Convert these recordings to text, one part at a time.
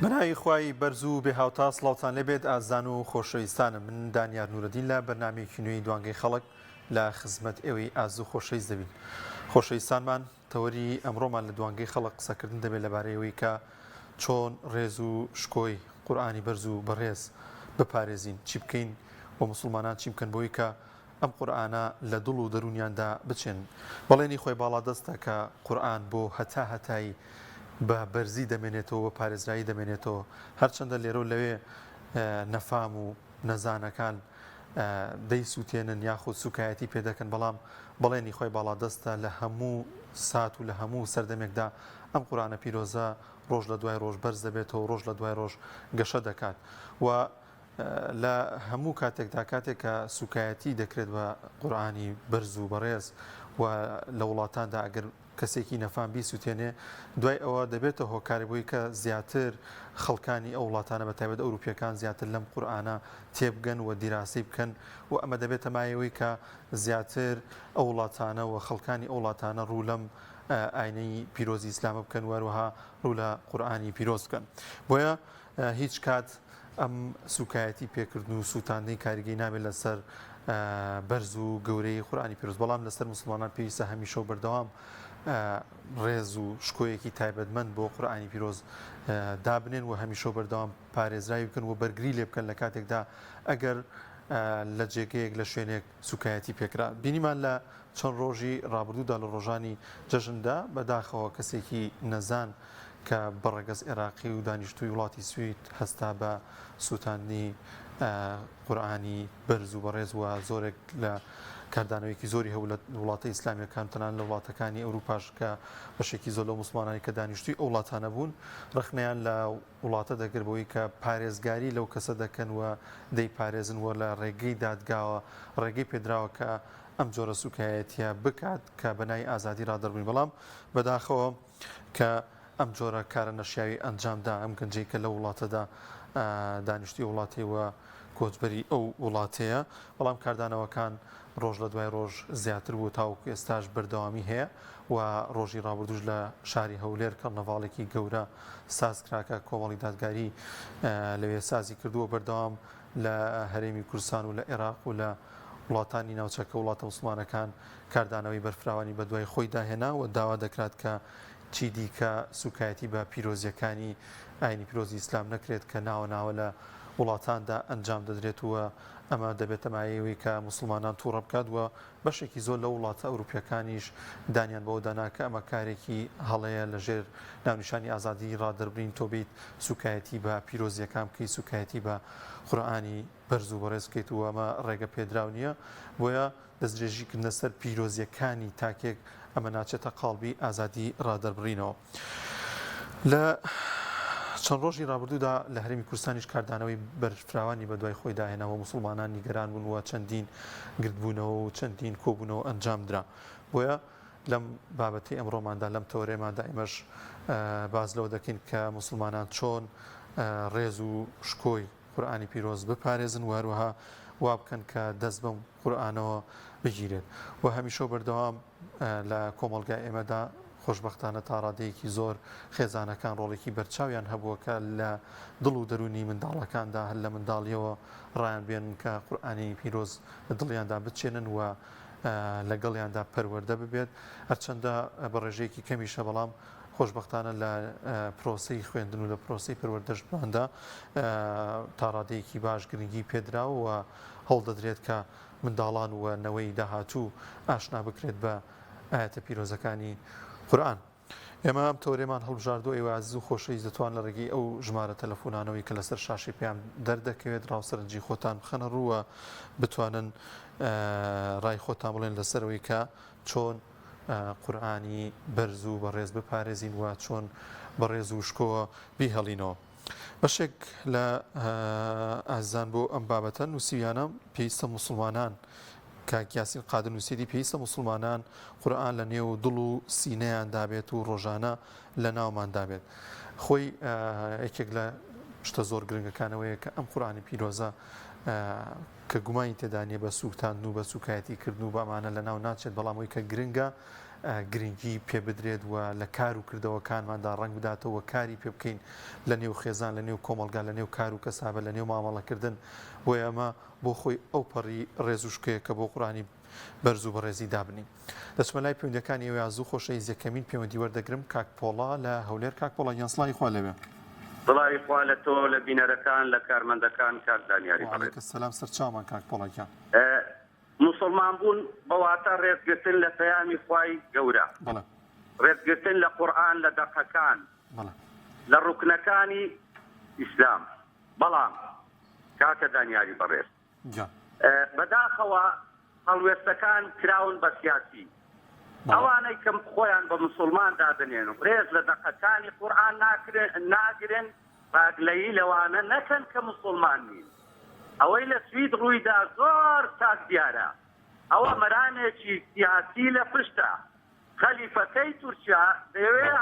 بەناوی خوای بەرز و بێ هاوتا سڵاوتان لێبێت ئازیزان و خۆشەویستانم من دانیار نورەدین لە بەرنامەیەکی نوێی دوانگەی خەڵک لە خزمەت ئێوەی ئازیز و خۆشەویست دەبین خۆشەویستانمان تەوەری ئەمڕۆمان لە دوانگەی خەڵک قسەکردن دەبێت لەبارەی ئەوەی کە چۆن ڕێز و شکۆی قورئانی بەرز و بەڕێز بپارێزین چی بکەین و موسڵمانان چی بکەن بۆی کە ئەم قورئانە لە دڵ و دەروونیاندا بچێنن. بەڵێنی خۆی باڵادەستە کە قورئان بۆ هەتا هەتایی بە بەرزی دەمێنێتەوە و بە پارێزراوی دەمێنێتەوە، هەرچەندە لێرە و لەوێ نەفام و نەزانەکان دەیسووتێنن یاخود سووکایەتی پێ دەکەن، بەڵام بەڵێنی خۆی باڵادەستە لە هەموو سات و لە هەموو سەردەمێکدا ئەم قورئانە پیرۆزە ڕۆژ لە دوای ڕۆژ بەرز دەبێتەوە و ڕۆژ لە دوای ڕۆژ گەشە دەکات و لە هەموو کاتێکدا کاتێک کە سوکایەتی دەکرێت بە قورئانی بەرز و بەڕێز و لە وڵاتاندا ئەگەر کەسێکی نەفام بیسوتێنێ دوای ئەوە دەبێتە هۆکاری بۆی کە زیاتر خەڵکانی ئەو وڵاتانە بە تایبەت ئەوروپیەکان زیاتر لەم قورئانە تێبگەن و دیراسی بکەن و ئەمە دەبێتە مایەوەی کە زیاتر ئەو وڵاتانە و خەڵکانی ئەو وڵاتانە ڕوو لەم ئاینەی پیرۆزی ئیسلامە بکەن و هەروەها ڕوو لە قورئانی پیرۆز بکەن بۆیە هیچ کات ئەم سوکایەتی پێکردن و سوتاندنی کاریگەی نابێت لەسەر بەرز و گەورەی قورئانی پیرۆز بەڵام لەسەر موسڵمانان پێویستە هەمیشە و بەردەوام ڕێز و شکۆیەکی تایبەتمەند بۆ قورئانی پیرۆز دابنێن و هەمیشە و بەردەوام پارێزراوی بکەن و بەرگری لێ بکەن لە کاتێکدا ئەگەر لە جێگەیەک لە شوێنێک سوکایەتی پێکرا بینیمان لە چەند ڕۆژی ڕابردوودا لە ڕۆژانی جەژندا بەداخەوە کەسێکی نەزان کە بە ڕەگەز ئێراقی و دانیشتووی وڵاتی سوید هەستا بە سووتاندنی قورئانی بەرز و بەڕێز و زۆرێک لە کاردانەوەیەکی زۆری هەبوو لە وڵاتە ئیسلامیەکان تەنانەت لە وڵاتەکانی ئەوروپاش کە بەشێکی زۆر لەو موسڵمانانی کە دانیشتووی ئەو وڵاتانە بوون ڕەخنەیان لە وڵاتە دەگرت بەوەی کە پارێزگاری لەو کەسە دەکەن و دەیپارێزن و لە ڕێگەی دادگاوە ڕێگەی پێدراوە کە ئەم جۆرە سوکایەتیە بکات کە بە ناوی ئازادی ڕادەربڕین بەڵام بەداخەوە کە ئەم جۆرە کارە نەشیاوی ئەنجام دا، ئەم گەنجەی کە لەو وڵاتەدا دانیشتووی وڵاتەی و کۆچبەری ئەو وڵاتەیە، بەڵام کاردانەوەکان ڕۆژ لە دوای ڕۆژ زیاتر بوو تاوەکو ئێستاش بەردەوامی هەیە و ڕۆژی ڕابردووش لە شاری هەولێر کەرنەڤاڵێکی گەورە ساز کرا کە کۆمەڵی دادگاری لەوێ سازی کردووە بەردەوام لە هەرێمی کوردستان و لە عێراق و لە وڵاتانی ناوچەکە وڵاتە موسڵمانەکان کاردانەوەی بەرفراوانی بەدوای خۆیدا هێنا و داوا دەکرات کە چیدیکە سوکایەتی بە پیرۆزییەکانی ئاینی پیرۆزی ئیسلام نەکرێت کە ناوە ناوە لە وڵاتاندا ئەنجام دەدرێت و ئەمە دەبێتە مایەی ئەوەی کە موسڵمانان توڕە بکات و بەشێکی زۆر لە وڵاتە ئەوروپییەکانیش دانیان بەوەدا نا کە ئەمە کارێکی هەڵەیە لە ژێر ناونیشانی ئازادیی ڕادەربرین تۆ بێیت سوکایەتی بە پیرۆزییەکان بکەیت سوکایەتی بە قورئانی بەرز و بەڕێز بکەیت و ئەمە ڕێگە پێدراو نییە بۆیە دەستدرێژی کردنە سەر پیرۆزییەکانی تاکێک ئەمە ناچێتە قاڵبی ئازادی ڕادەربڕینەوە. لە چەند ڕۆژی ڕابردوودا لە هەرێمی کوردستانیش کاردانەوەی بەرفراوانی بەدوای خۆیدا هێنا و موسڵمانان نیگەران بوون و چەندین گردبوونەوە و چەندین کۆبوونەوە ئەنجام درا. بۆیە لەم بابەتەی ئەمڕۆماندا لەم تەوەرەیەماندا ئێمەش باس لەوە دەکەین کە موسڵمانان چۆن ڕێز و شکۆی قورئانی پیرۆز بپارێزن و هەروەها وا بکەن کە دەست بەم قورئانەوە بگیرێت و هەمیشە و بەردەوام لە کۆمەڵگای ئێمەدا خۆشبەختانە تا ڕادەیەکی زۆر خێزانەکان ڕۆڵێکی بەرچاویان هەبووە کە لە دڵ و دەروونی منداڵەکاندا هەر لە منداڵیەوە ڕایان بێنن کە قورئانی پیرۆز لە دڵیاندا بچێنن و لەگەڵیاندا پەروەردە ببێت هەرچەندە بە ڕێژەیەکی کەمیشە بەڵام خۆشبەختانە لە پرۆسەی خوێندن و لە پرۆسەی پەروەردەشماندا تا ڕادەیەکی باش گرنگی پێدراوە و هەوڵدەدرێت کە منداڵان و نەوەی داهاتوو ئاشنا بکرێت بە ئایەتە پیرۆزەکانی قورئان. ئێمە ئەم تەوەرەمان هەڵبژاردووە، ئێوە ئازیز و خۆشەویست دەتوان لە ڕێگەی ئەو ژمارە تەلەفۆنانەوەی کە لەسەر شاشەی پەیام دەردەکەوێت ڕاو سەرنجی خۆتان بخەنە ڕوو و بتوانن ڕای خۆتان بڵێن لەسەر ئەوەی کە چۆن قورئانی بەرز و بەڕێز بپارێزین و چۆن بە ڕێز و شکۆوە بیهێڵینەوە. بەشێک لە ئازیزان بۆ ئەم بابەتە نووسیویانە پێویستە موسڵمانان کاک یاسین قادر نووسیەتی پێویستە موسڵمانان قورئان لە نێو دڵ و سینەیاندا بێت و ڕۆژانە لە ناوماندا بێت. خۆی یەکێک لە شتە زۆر گرنگەکانەوەیە کە ئەم قورئانی پیرۆزە کە گومانی تێدا نییە بە سووتاندن و بە سووکایەتی کردن و بە ئەمانە لەناو ناچێت، بەڵام ئەوەی کە گرنگە. گرنگی پێ بدرێت و لە کار و کردەوەکانماندا ڕەنگ بداتەوە و کاری پێ بکەین لە نێو خێزان، لە نێو کۆمەڵگا، لە نێو کار و کەسابە، لە نێو مامەڵەکردن. بۆیە ئەمە بۆ خۆی ئەوپەڕی ڕێز و شکۆیە کە بۆ قورئانی بەرز و بەڕێزی دابنێین. دەچمە لای پەیوەندیەکانی ئێوەی ئازیز و خۆشەویست یەکەمین پەیوەندی وەردەگرم کاک پۆڵا لە هەولێر کاک پۆڵا گیان سڵاوی خوا لێبێ. سڵاوی خوا لە تۆ لە بینەرەکان لە کارمەندەکان کاک زانیاری بەڕێز. وعلیک السلام سەرچاومان کاک پۆڵا گیان. موسڵمان بوون بە واتا ڕێزگرتن لە پەیامی خوای گەورە. بەڵێ. ڕێزگرتن لە قورئان لە دەقەکان. بەڵێ. لە ڕوکنەکانی ئیسلام. بەڵام کاکە زانیاری بەڕێز. گیان. بەداخەوە هەڵوێستەکان کراون بە سیاسی. ئەوانەی کە خۆیان بە موسوڵمان دادەنێن و ڕێز لە دەقەکانی قورئان ناگرن با گلەیی لەوانە نەکەن کە موسوڵمان نین. ئەوەی لە سوید ڕوویدا زۆر چاک دیارە ئەوە مەرامێکی سیاسی لە پشتە. خەلیفەکەی تورکیا دەیەوێ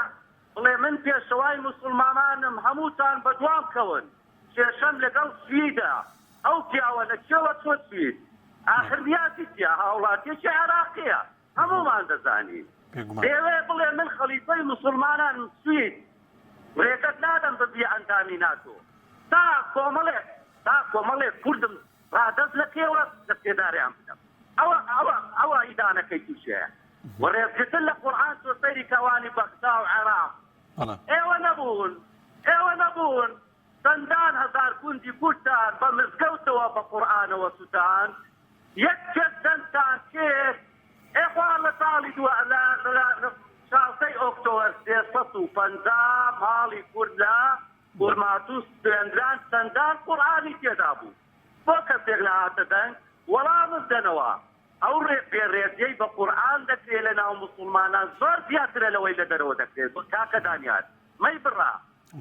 بڵێ من پێشەوای موسوڵمانانم هەمووتان بەدوام کەون. کێشەم لەگەڵ سویدە ئەو پیاوە لە کوێوە چوە سوید ئاخر نیازی چیە هاوڵاتیەکی عێراقیە هەموومان دەزانین دەیەوێ بڵێ من خەڵیفەی موسوڵمانانم سوید ڕێگەت نادەم ببیە ئەندامی ناتۆ تا کۆمەڵێک تا کۆمەڵێک کوردم ڕادەست نەکەیەوە لە سێدارەیان بدەم ئەوە ئەوە ئەوە ئیدانەکەی تورکیایە و ڕێزگرتن لە قورئان تۆ سەیری کەوانی بەغدا و عێراق ئێوە نەبوون ئێوە نەبوون چەندان هەزار گوندی کوردتان بە مزگەوتەوە بە قورئانەوە سوتاند یەک کەس دەنگتان کرد ئێ خوا لە ساڵی دوو لە لە شازدەی ئۆکتۆبەر 350 ماڵی کورد لە خورماتوو سوتێندران چەندان قورئانی تێدا بوو بۆ کەسێک نەهاتە دەنگ وەڵامم بدەنەوە ئەو بێ ڕێزیەی بە قورئان دەکرێت لە ناو موسوڵمانان زۆر زیاترە لەوەی لە دەرەوە دەکرێت کاکە دانیار مەیبڕە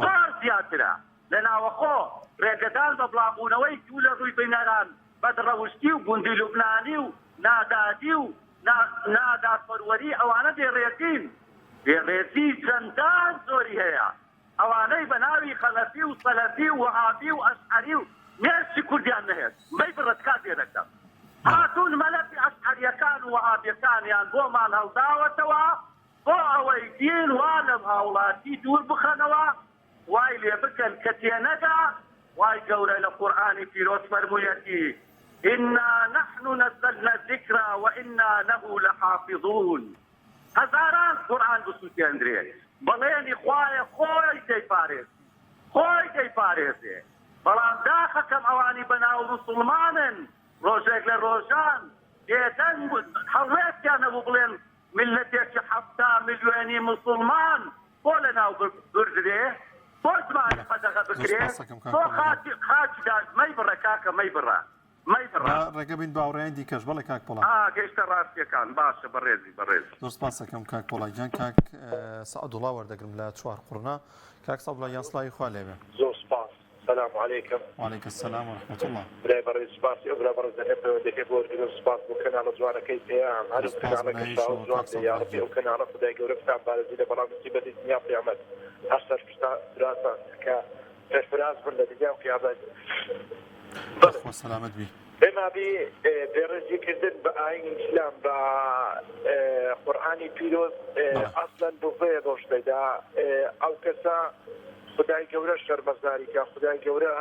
زۆر زیاترە لە ناوەخۆ ڕێگەدان بە بڵاوبوونەوەی دوو لە ڕووی بینەران بەدڕەوشتی و گوندی لوبنانی و نادادی و نادادپەروەری ئەوانە بێ ڕێزین بێ ڕێزی چەندان زۆری هەیە ئەوانەی بە ناوی خەلەفی و سەلەفی و وەهابی و ئەشعەری و مێشکی کوردیان نەهێشت مەیبڕە تکات لێ دەکەم هاتوون مەلەفی ئەشعەریەکان و وەهابیەکانیان بۆمان هەڵداوەتەوە بۆ ئەوەی دین وا لە هاوڵاتی دوور بخەنەوە وای لێ بکەن کە تێنەگا خوای گەورە لە قورئانی پیرۆز فەرموویەتی انا نحن نزلنا الذکر وانا له لحافظون هەزاران قورئان بسوتێندرێ بەڵێنی خوایە خۆی دەیپارێزی خۆی دەیپارێزێ بەڵام داخەکەم ئەوانی بەناو موسوڵمانن ڕۆژێک لە ڕۆژان بێدەنگ هەڵوێستیان هەبوو بڵێن میللەتێکی 70 ملیۆنی موسوڵمان بۆ لەناو بردرێ بۆ زمانی قەدەغە بکرێ بۆ خاکی خاکی مەیبڕە کاکە مەیبڕە مەیبڕە. با ڕێگە بین بە هاوڕێیانی دیکەش. بەڵێ کاک پۆڵا. ئا گەیشتە ڕاستیەکان باشە بەڕێزی بەڕێز. زۆر سپاس ئەکەم کاک پۆڵا گیان. کاک سەعدوڵا وەردەگرم لە چوارقوڕنە. کاک سەعدوڵا گیان سڵاوی خوا لێبێ. زۆر سپاس. سلام علیکم. وعلیک السلام و رحمە اللە. برای بەڕێز سوپاسی ئەو برا بەڕێز دەکەم پەیوەندیەکەی بۆ وەرگرم سوپاس بۆ کەناڵە جوانەکەی پەیام هەر زۆر ئەو سپاس کەناڵە بە گەشاوە ناویشەوە جوان کاک بێ سەعدوڵا یاڕەبی گیان. ئەو کەناڵە خودای گەورە بتان پارێزی لە بەڵا موسیبەتی دنیا و قیامەت هەر سەرفرازتان کە سەرفراز بن لە دنیا و قیامەت بەڵێ. یاخوا سەلامەت بی. پێما بی بێڕێزی کردن بە ئاینی ئیسلام بە قورئانی پیرۆز بەڵێ. ئەسلەن بڤەیە بەو شتەدا ئەو کەسە خودای گەورە شەرمەزاری کا خودای گەورە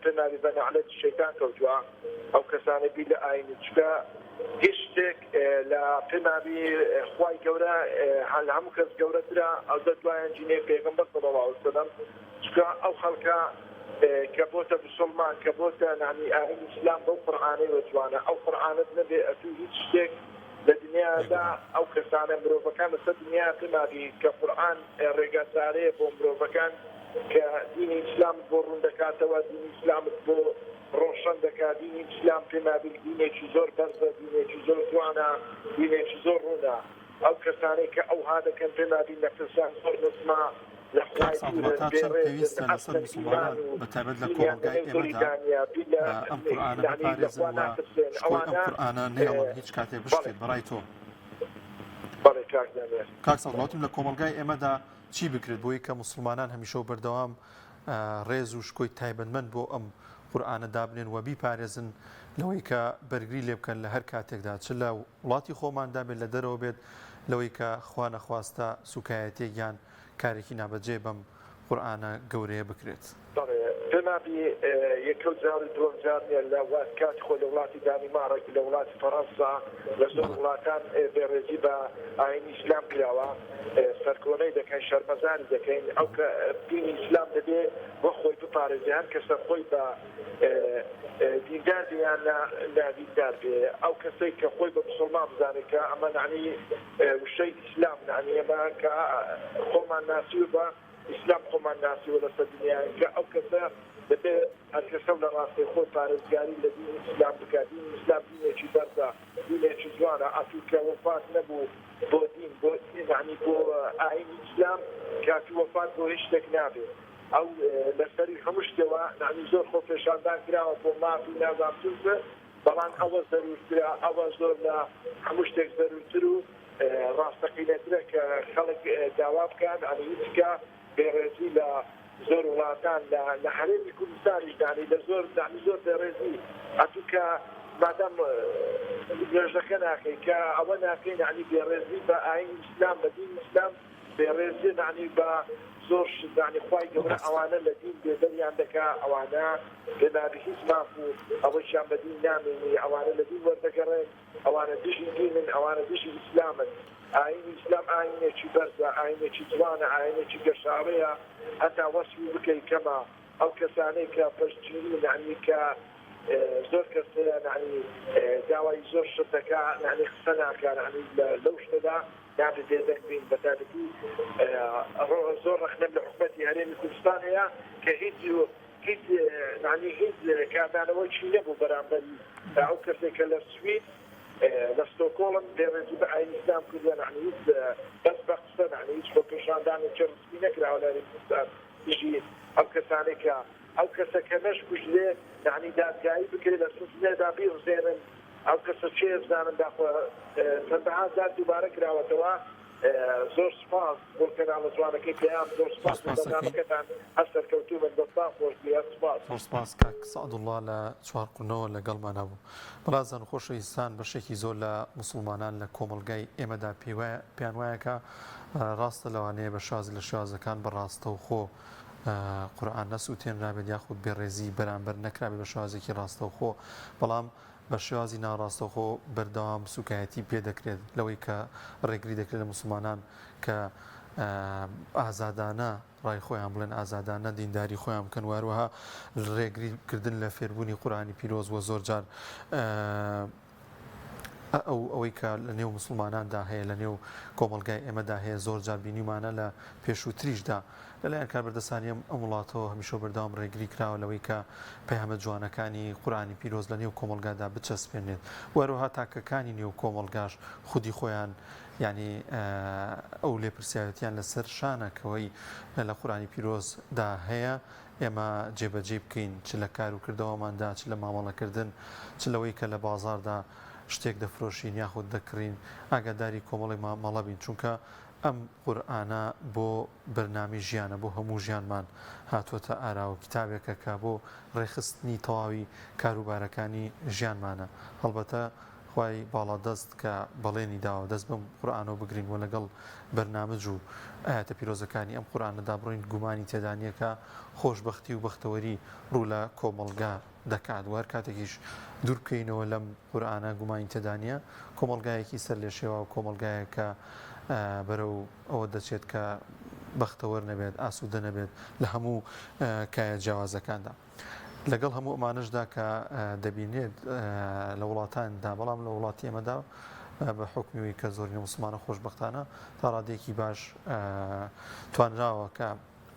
پێما بی بە نەعلەتی شەیتان کەوتوە ئەو کەسانە بیر لە ئاینی چکە هیچ شتێک لە پێما بی خوای گەورە لە هەموو کەس گەورەترە ئەو دە دوایان جینێ پێغەمبەر صلی اللە علیه وسلم چونکە ئەو خەڵکە کە بۆتە مسوڵمان کە بۆتە نانی ئاینی ئیسلام بەو قورعانەیوە جوانە ئەو قورعانەت نەبێ ئەتوو هیچ شتێک لە دنیادا ئەو کەسانە مرۆڤەکان لەسەر دنیا پێمابی کە قورعان ڕێگا چارەیە بۆ مرۆڤەکان کە دینی ئیسلامت بۆ ڕوون دەکاتەوە دینی ئیسلامت بۆ ڕۆشەن دەکات دینی ئیسلام پێمابی دینێکی زۆر بەرزە دینێکی زۆر جوانە دینێکی زۆر ڕوونە ئەو کەسانەی کە ئەوها دەکەن پێمابی نەفسیان زۆر نزمە لە کاک خوای سەعدوڵا دوورن تا بێ چەند ڕێزن پێویستە لەسەر ئەسلەن موسڵمانان ئیمان و بە تایبەت لە دینیان کۆمەڵگای لەنێو ئێمەدا دڵیدا نییە بیر لە ئەم قورئانە یەعنی لە بپارێزن خوا و ناترسێن شکۆی ئەم ئەوانە قورئانە نەهێڵن هیچ کاتێک بەڵێ بشکێت بەڕای تۆ؟ بەڵێ کاک دانیار. کاک سەعدوڵا وتم لە کۆمەڵگای ئێمەدا چی بکرێت بۆی کە موسڵمانان هەمیشە و بەردەوام ڕێز و شکۆی تایبەتمەند بۆ ئەم قورئانە دابنێن و بیپارێزن لەوەی کە بەرگری لێ بکەن لە هەر کاتێکدا چ لە وڵاتی خۆماندا بێت لە دەرەوە بێت. لەوەی کە خوا نەخواستە سوکایەتیەک یان کارێکی نابەجێ بەم قورئانە گەورەیە بکرێت. بەڵێ جەنابی یەکەو جار و دووەم جار نیە لە کاتی خۆی لە وڵاتی دانیماڕک لە وڵاتی فەڕەنسا لە زۆر وڵاتان بێڕێزی بە ئاینی ئیسلام کراوە سەرکۆنەی دەکەین شەرمەزاری دەکەین ئەو کە دینی ئیسلام دەبێ وەک خۆی بپارێزێ هەر کەسە خۆی بە دیندار بێ یان نا نادیندار بێ ئەو کەسەی کە خۆی بە مسوڵمان بزانێ کە ئەمە نەعنی وشەی ئیسلام نەعنی ئێمە کە خۆمان ناسیوە بە ئیسلام خۆمان ناسیوە لەسەر دنیایان کە ئەو کەسە دەبێ هەر کەسەو لە ڕاستی خۆی پارێزگاری لە دینی ئیسلام بکا دینی ئیسلام دینێکی بەرزە دینێکی جوانە ئەتوو کە وەفات نەبوو بۆ دین بۆ یەعنی بۆ ئاینی ئیسلام کاتی وەفات بۆ هیچ شتێک نابێ ئەو لەسەری هەموو شتێوە یەعنی زۆر خۆپێشاندان کراوە بۆ مافی نازانم چ و چ بەڵام ئەوە زەرورترە ئەوە زۆر لە هەموو شتێک زەرورتر و ڕاستەقینەترە کە خەڵک داوا بکات یانی هیچ کە بێڕێزی لە زۆر وڵاتان لە لە هەرێمی کوردستانیش دانی لە زۆر دانی زۆر بێڕێزی ئەتوو کە مادام نوێژەکە ناکەی کە ئەوە ناکەی یانی بێڕێزی بە ئاینی ئیسلام بە دینی ئیسلام بێڕێزیە یانی بە زۆر شت یانی خوای گەورە ئەوانە لە دین بێبەریان دەکا ئەوانە پێ نابی هیچ ماف و ئەوەشیان بە دین نامێنی ئەوانە لە دین وەردەگەڕێن ئەوانە دژی دینن ئەوانە دژی ئیسلامن ئاینی ئیسلام ئاینێکی بەرزە ئاینێکی جوانە ئاینێکی گەشاوەیە هەتا وەسفی بکەی کەمە ئەو کەسانەی کە پشتگیرین یانی کە زۆر کەس هەیە یانی داوای زۆر شت دەکا یانی قسە ناکا یانی لەو شتەدا نابێ بێدەنگ بین بەتایبەتی زۆر ڕەخنەم لە حکومەتی هەرێمی کوردستان هەیە کە هیچ هیچ یانی هیچ کاردانەوەکی نەبوو بەرامبەری ئەو کەسێک کە لە سوید لە ستۆکۆڵم بێڕێزی بە ئاینی ئیسلام کردووە یانی هیچ بەس بە قسە یانی هیچ خۆپێشاندانێکی ڕەسمی نەکراوە لە هەرێمی کوردستان دژی ئەو کەسانەی کە ئەو کەسە کە نەشکوژرێ یانی دادگایی بکرێ لە سجنێدا بیڕزێنن ئەو کەسە کێیە بزانن داخۆ چەندەها جار دووبارە کراوەتەوە زۆر سوپاس بۆ کەناڵە جوانەکەی پەیام زۆر سوپاس بۆ بەرنامەکەتان هەر سەرکەوتوو بن دەستان خۆش بێ هەر سوپاس. زۆر سوپاس کاک سەعدوڵڵا لە چوارقورنەوە لەگەڵمانا بوو. بەڕازان خۆشەویستان بەشێکی زۆر لە موسڵمانان لە کۆمەڵگای ئێمەدا پێیان وایە کە ڕاستە لەوانەیە بە شێوازێک لە شێوازەکان بە ڕاستەوخۆ قورئان نەسووتێنرابێت یاخود بێڕێزی بەرامبەر نەکرابێت بە شێوازێکی ڕاستەوخۆ بەڵام بە شێوازی ناڕاستەوخۆ بەردەوام سوکایەتی پێ دەکرێت لەوەی کە ڕێگری دەکرێت لە موسڵمانان کە ئازادانە ڕای خۆیان بڵێن ئازادانە دینداری خۆیان بکەن و هەروەها ڕێگری کردن لە فێربوونی قورئانی پیرۆز وە زۆر جار ئەو ئەوەی کە لە نێو مسلماناندا هەیە لە نێو کۆمەڵگای ئێمەدا هەیە زۆر جار بینیومانە لە پێشووتریشدا لەلایەن کاربەدەستانی ئەم وڵاتەوە هەمیشە بەردەوام ڕێگری کراوە لەوەی کە پەیامە جوانەکانی قورئانی پیرۆز لە نێو کۆمەڵگادا بچەسپێنرێت و هەروەها تاکەکانی نێو کۆمەڵگاش خودی خۆیان یانی ئەو لێپرسیارێتیان لەسەر شانە کەوەی لە قورئانی پیرۆزدا هەیە ئێمە جێبەجێی بکەین چ لە کار و کردەوەماندا چ لە مامەڵەکردن چ لەوەی کە لە بازاڕدا شتێک دەفرۆشین یاخود دەکڕین ئاگاداری کۆمەڵێک مامەڵە بین چونکە ئەم قورئانە بۆ بەرنامەی ژیانە بۆ هەموو ژیانمان هاتووەتە ئاراوە کیتابێکە کە بۆ ڕێکخستنی تەواوی کاروبارەکانی ژیانمانە هەڵبەتە خوای باڵادەست کە بەڵێنی داوە دەست بەم قورئانەوە بگرین و لەگەڵ بەرنامج و ئایەتە پیرۆزەکانی ئەم قورئانەدا بڕۆین گومانی تێدا نییە کە خۆشبەختی و بەختەوەری ڕوو لە کۆمەڵگا دەکات و هەر کاتێکیش دوور بکەینەوە لەم قورئانە گومانی تێدا نییە کۆمەڵگایەکی سەرلێشێواو کۆمەڵگایەک کە بەرەو ئەوە دەچێت کە بەختەوەر نەبێت ئاسوودە نەبێت لە هەموو کایە جیاوازەکاندا. لەگەڵ هەموو ئەمانەشدا کە دەبینرێت لە وڵاتاندا بەڵام لە وڵاتی ئێمەدا بە حوکمی کە زۆرینە موسڵمانە خۆشبەختانە تا ڕادەیەکی باش توانراوە کە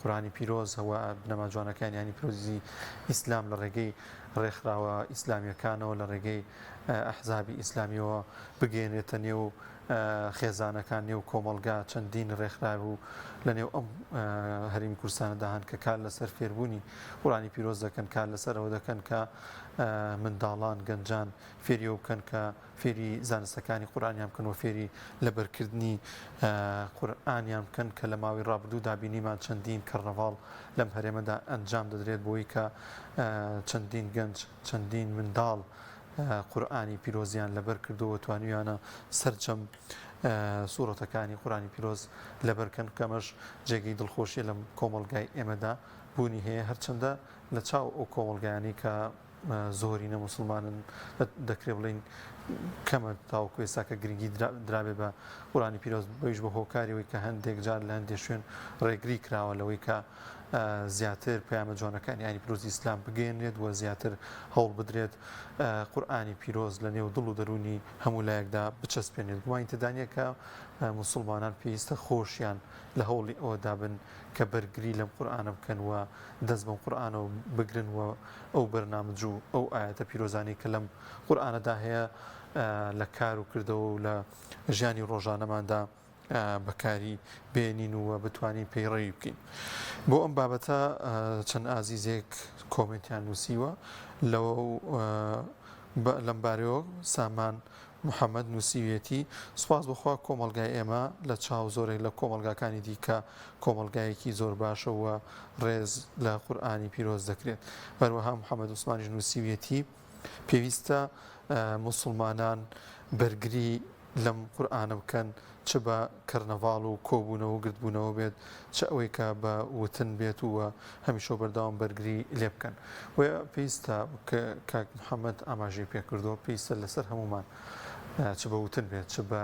قورئانی پیرۆز و بنەما جوانەکانی یانی پیرۆزی ئیسلام لە ڕێگەی ڕێکخراوە ئیسلامیەکانەوە لە ڕێگەی ئەحزابی ئیسلامیەوە بگەیەنرێتە نێو خێزانەکان نێو کۆمەڵگا چەندین ڕێکخراو و لە نێو ئەم هەرێمی کوردستانەدا هەن کە کار لەسەر فێربوونی قورئانی پیرۆز دەکەن کار لەسەر ئەوە دەکەن کە منداڵان گەنجان فێری ئەوە بکەن کە فێری زانستەکانی قورئانیان بکەن و فێری لەبەرکردنی قورئانیان بکەن کە لە ماوەی ڕابردوودا بینیمان چەندین کەرنەڤاڵ لەم هەرێمەدا ئەنجام دەدرێت بۆی کە چەندین گەنج چەندین منداڵ قورئانی پیرۆزیان لەبەر کردووە و توانیویانە سەرجەم سوڕەتەکانی قورئانی پیرۆز لەبەرکەن کە ئەمەش جێگەی دڵخۆشیە لەم کۆمەڵگای ئێمەدا بوونی هەیە هەرچەندە لە چاو ئەو کۆمەڵگایانەی کە زۆرینە موسڵمانن دەکرێ بڵێین کەمە تاوەکو ئێستا کە گرنگی درابێ بە قورئانی پیرۆز بەویش بە هۆکاری ئەوەی کە هەندێک جار لە هەندێک شوێن ڕێگری کراوە لەوەی کە زیاتر پەیامە جوانەکانی ئاینی پیرۆزی ئیسلام بگەیەنرێت و زیاتر هەوڵ بدرێت قورئانی پیرۆز لە نێو دڵ و دەروونی هەموو لایەکدا بچەسپێنێت. گومانی تێدا نییە کە موسڵمانان پێویستە خۆشیان لە هەوڵی ئەوەدا بن کە بەرگری لەم قورئانە بکەن و دەست بەم قورئانەوە بگرن و ئەو بەرنامج و ئەو ئایەتە پیرۆزانەی کە لەم قورئانەدا هەیە لە کار و کردەوە و لە ژیانی ڕۆژانەماندا بەکاری بێنین و بتوانین پەیڕەوی بکەین. بۆ ئەم بابەتە چەند ئازیزێک کۆمێنتیان نووسیوە لەوە لەم بارەیەوە سامان محەمەد نووسیویەتی، سوپاس بۆ خوا کۆمەڵگای ئێمە لە چاو زۆرێک لە کۆمەڵگاکانی دیکە کۆمەڵگایەکی زۆر باشە و ڕێز لە قورئانی پیرۆز دەکرێت. هەروەها محەمەد عوسمانیش نووسیویەتی، پێویستە موسڵمانان بەرگری لەم قورئانە بکەن چ بە کەرنەڤاڵ و کۆبوونەوە و گردبوونەوە بێت چ ئەوەی کە بە وتن بێت و هەمیشە و بەردەوام بەرگری لێ بکەن. بۆیە پێویستە کە کاک محەمەد ئاماژەی پێ کردووە پێویستە لەسەر هەموومان چ بە وتن بێت چ بە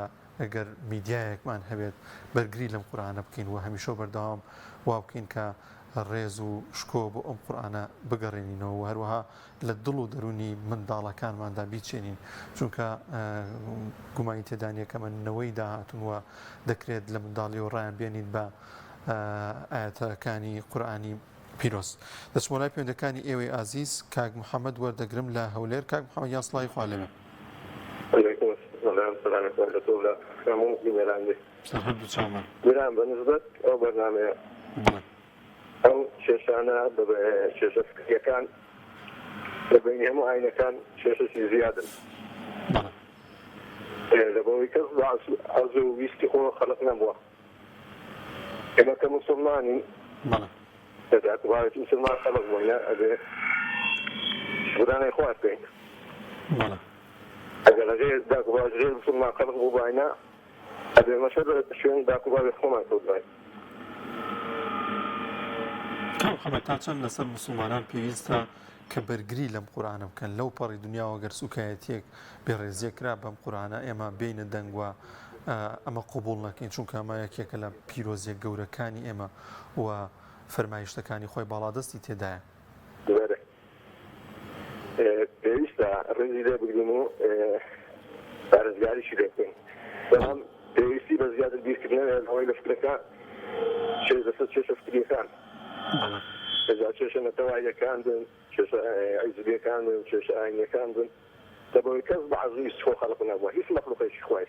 گەر میدیایەکمان هەبێت بەرگری لەم قورئانە بکەین و هەمیشە و بەردەوام وا بکەین کە ڕێز و شکۆ بۆ ئەم قورئانە بگەڕێنینەوە و هەروەها لە دڵ و دەروونی منداڵەکانماندا بیچێنین، چونکە گومانی تێدا نییە کە ئەمە نەوەی داهاتوون و دەکرێت لە منداڵیەوە ڕایان بێنین بە ئایەتەکانی قورئانی پیرۆز. دەچمەوە لای پەیوەندەکانی ئێوەی ئازیز، کاک محەمەد وەردەگرم لە هەولێر، کاک محەمەد گیان سڵاوی خوا لێبێ. علیکم السلام سلامی خوا لە تۆ و لە هەموو بینەران بێ. سەر هەردوو چاومان. برام بە نسبەت ئەو بەرنامەیە. بەڵێ. ئەو کێشانە کێشە فکریەکان لە بەینی هەموو ئاینەکان کێشەکی زیادن لەبەوەی کەس بە عەز و ویستی خۆ خەلق نەبووە ئێمە کە موسڵمانین لە داک و باوکی موسڵمان خەلق بووینە ئەبێ شوکرانەی خوا بکەین ئەگەر لە غێر داک و باوکی غێر موسڵمان خەلق بووباینە ئەبێ مەشە بە شوێن باک و باوی خۆمان کەوتباین. کاک محمد تا چەند لەسەر موسڵمانان پێویستە کە بەرگری لەم قورئانە بکەن لەو پەڕی دنیاوە گەر سوکایەتیەک بێڕێزیەک کرا بەم قورئانە ئێمە بێینە دەنگ و ئەمە قبوڵ نەکەین چونکە ئەمە یەکێکە لە پیرۆزیە گەورەکانی ئێمە و فەرمایشتەکانی خۆی باڵادەستی تێدایە. بەرێ پێویستە ڕێزی لێ بگرین و پارێزگاریشی لێ بکەین، بەڵام پێویستی بە زیاتر بیرکردنەوەیە لەوەی لە فکرەکە کێش لەسەر کێشە فکرییەکان، جا کێشە نەتەواییەکان بن، کێشە حیزبییەکان بن، کێشە ئاینییەکان بن، لەبەرئەوەی کەس بە عەزیز خۆ خەلق نەبووە، هیچ مەخلوقێکی خوای.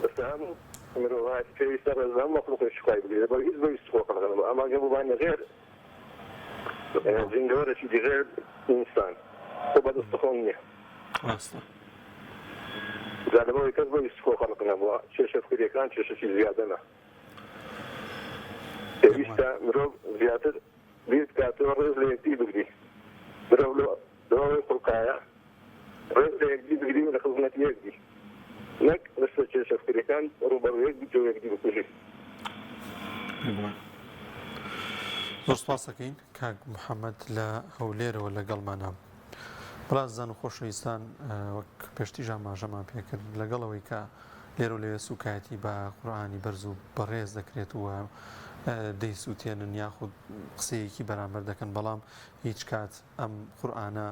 بەسە هەموو مرۆڤایەتی پێویستە ڕێز لە هەموو مەخلوقێکی خوای بگرێت لەبەر هیچ بە ویستی خۆ خەلق نەبووە ئەمە گەر بووبانە غێر زیندەوەرێکی دی غێر ئینسان خۆ بە دەست خۆم نییە ڕاستە. جا لەبەرئەوەی کەس بە ویستی خۆ خەلق نەبووە کێشە فکریەکان کێشەکی زیادەنە پێویستە مرۆڤ زیاتر بیر بکاتەوە ڕێز لە یەکدی بگری مرۆڤ لۆ ئەوەی خوڵقایە ڕێز لە یەکدی بگری و لە خزمەتی یەک بی نەک لەسەر کێشە فکریەکان ڕووبەڕوو یەک بیت و یەکدی بکوژی. بێگومان. زۆر سپاس دەکەین کاک محەممەد لە هەولێرەوە لەگەڵمانە. بەڕازان و خۆشەویستان وەک پێشتیش ئاماژەمان پێکرد لەگەڵ ئەوەی کە لێرە و لەوێ سوکایەتی بە قورئانی بەرز و بەڕێز دەکرێت و دەیسووتێنن یاخود قسەیەکی بەرامبەر دەکەن بەڵام هیچ کات ئەم قورئانە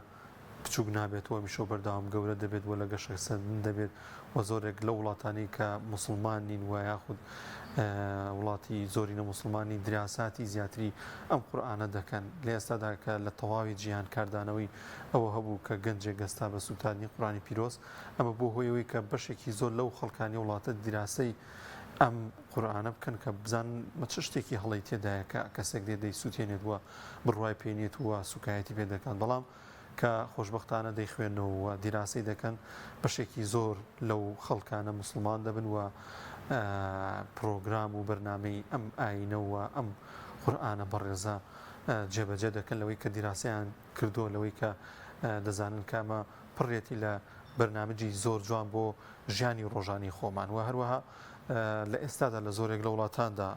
بچوک نابێت و هەمیشە و بەردەوام گەورە دەبێت و لە گەشەسەندن دەبێت و زۆرێک لەو وڵاتانەی کە موسڵمان نین و یاخود وڵاتی زۆرینە موسڵمان نین دراساتی زیاتری ئەم قورئانە دەکەن لە ئێستادا کە لە تەواوی جیهان کاردانەوەی ئەوە هەبوو کە گەنجێک گەستا بە سووتاندنی قورئانی پیرۆز ئەمە بووە هۆی ئەوەی کە بەشێکی زۆر لەو خەڵکانی وڵاتە دیراسەی ئەم قورئانە بکەن کە بزانن مە چ شتێکی هەڵەی تێدایە کە کەسێک دێت دەیسووتێنێت و بڕوای پێ نیت و سووکایەتی پێ دەکات بەڵام کە خۆشبەختانە دەیخوێنەوە و دیراسەی دەکەن بەشێکی زۆر لەو خەڵکانە موسڵمان دەبن و پرۆگرام و بەرنامەی ئەم ئایینە و ئەم قورئانە بەڕێزە جێبەجێ دەکەن لەوەی کە دیراسەیان کردووە لەوەی کە. دەزانن کە ئەمە پڕێتی لە بەرنامجی زۆر جوان بۆ ژیانی ڕۆژانی خۆمان و هەروەها لە ئێستادا لە زۆرێک لە وڵاتاندا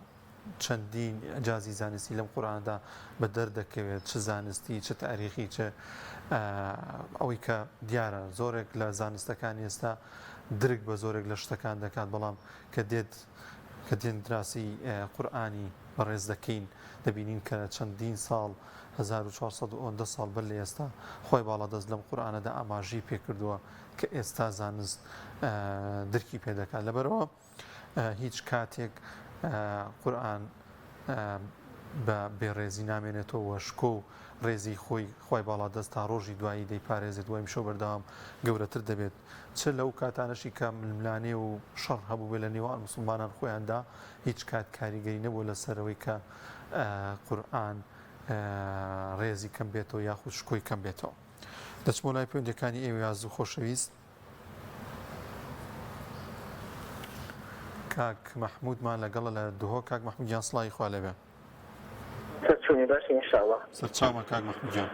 چەندین ئیعجازی زانستی لەم قورئانەدا بە دەر دەکەوێت چ زانستی چ تاریخی چ ئەوەی کە دیارە زۆرێک لە زانستەکانی ئێستا درک بە زۆرێک لە شتەکان دەکات بەڵام کە دێت کە دێن دراسی قورئانی بەڕێز دەکەین دەبینین کە چەندین ساڵ 1400 ئەوەندە ساڵ بەر لە ئێستا خۆی باڵادەست لەم قورئانەدا ئاماژەی پێکردووە کە ئێستا زانست درکی پێ دەکات لەبەرەوە هیچ کاتێک قورئان بە بێڕێزی نامێنێتەوە و شکۆ و ڕێزی خۆی خوای باڵادەست تا ڕۆژی دوایی دەیپارێزێت و ئەمیشەو بەردەوام گەورەتر دەبێت چ لەو کاتانەشی کە ململانێ و شەڕ هەبووبێت لە نێوان موسڵمانان خۆیاندا هیچ کات کاریگەری نەبووە لەسەر ئەوەی کە قورئان ڕێزی کەم بێتەوە یاخود شکۆی کەم بێتەوە. دەچمەوە لای پەیوەندیەکانی ئێوەی ئازیز و خۆشەویست. کاک مەحمودمان لەگەڵە لە دهۆک کاک مەحمود گیان سڵاوی خوا لێبێ. سەرچونی باشی ان شاء اللە. سەرچاومە کاک مەحمود گیان.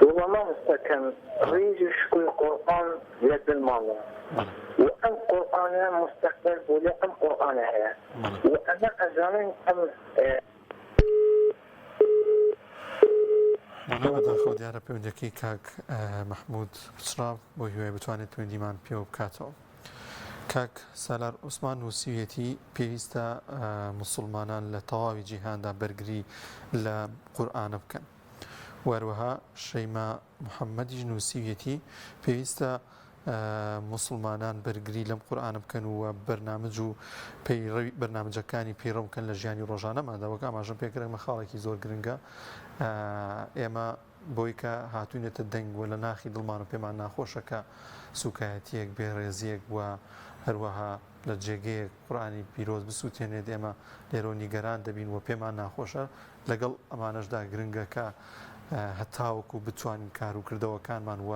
وەڵا مامۆستا کەم ڕیز و شکۆی قورئان لە دڵمانە و ئەم قورئانە موستەقبەل بۆ لە ئەم قورئانە هەیە و ئەمە ئەزانن ئەم بەڵێ بەداخەوە دیارە پەیوەندیەکەی کاک مەحمود پچڕا بۆ هیوای بتوانێت پەیوەندیمان پێوە بکاتەوە. کاک سالار عوسمان نووسیویەتی پێویستە موسڵمانان لە تەواوی جیهاندا بەرگری لە قورئانە بکەن. وەروەها شەیما محەممەدیش نووسیویەتی پێویستە موسڵمانان بەرگری لەم قورئانە بکەن و بەرنامج و پەیڕەوی بەرنامجەکانی پەیڕەو بکەن لە ژیانی ڕۆژانەماندا وەک ئاماژەم پێکرد ئەمە خاڵێکی زۆر گرنگە ئێمە بۆی کە هاتوینەتە دەنگ و لە ناخی دڵمان و پێمان ناخۆشە کە سوکایەتیەک بێڕێزیەک و هەروەها لە جێگەیەک قورئانی پیرۆز بسووتێنێت ئێمە لێرەوە نیگەران دەبین و پێمان ناخۆشە لەگەڵ ئەمانەشدا گرنگە کە هەتاوەکو بتوانین کار و کردەوەکانمان و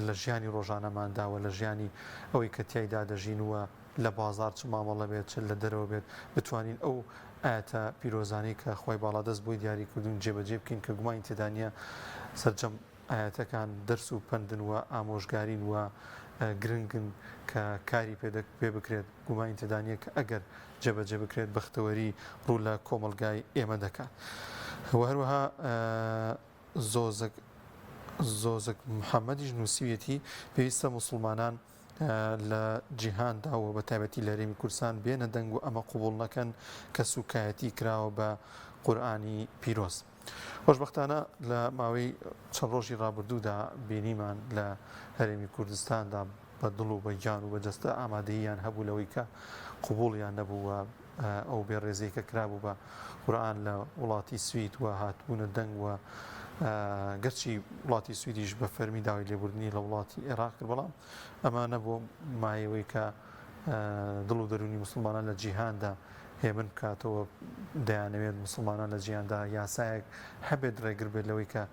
لە ژیانی ڕۆژانەماندا و لە ژیانی ئەوەی کە تیایدا دەژین و لە بازاڕ چ مامەڵە بێت چ لە دەرەوە بێت بتوانین ئەو ئایەتە پیرۆزانەی کە خوای باڵادەست بۆی دیاری کردوون جێبەجێ بکەین کە گومانی تێدا نییە سەرجەم ئایەتەکان دەرس و پەندن و ئامۆژگارین و گرنگن کە کاری پێ بکرێت، گومانی تێدا نییە کە ئەگەر جێبەجێ بکرێت بەختەوەری ڕوو لە کۆمەڵگای ئێمە دەکات. و هەروەها زۆزک زۆزک محەمەدیش نووسیویەتی پێویستە موسڵمانان لە جیهاندا و بە تایبەتی لە هەرێمی کوردستان بێنە دەنگ و ئەمە قبوڵ نەکەن کە سوکایەتی کراوە بە قورئانی پیرۆز. خۆشبەختانە لە ماوەی چەند ڕۆژی ڕابردوودا بینیمان لە هەرێمی کوردستاندا بە دڵ و بە گیان و بە جەستە ئامادەییان هەبوو لەوەی کە قبوڵیان نەبوو و ئەو بێڕێزیەی کە کرابوو بە قورئان لە وڵاتی سوید و هاتبوونە دەنگ و گەرچی وڵاتی سویدیش بە فەرمی داوای لێبوردنی لە وڵاتی عێراق کرد بەڵام ئەمە نەبوو مایەوەی کە دڵ و دەروونی موسڵمانان لە جیهاندا هێمن بکاتەوە دەیانەوێت موسڵمانان لە جیهاندا یاسایەک هەبێت ڕێگر بێت لەوەی کە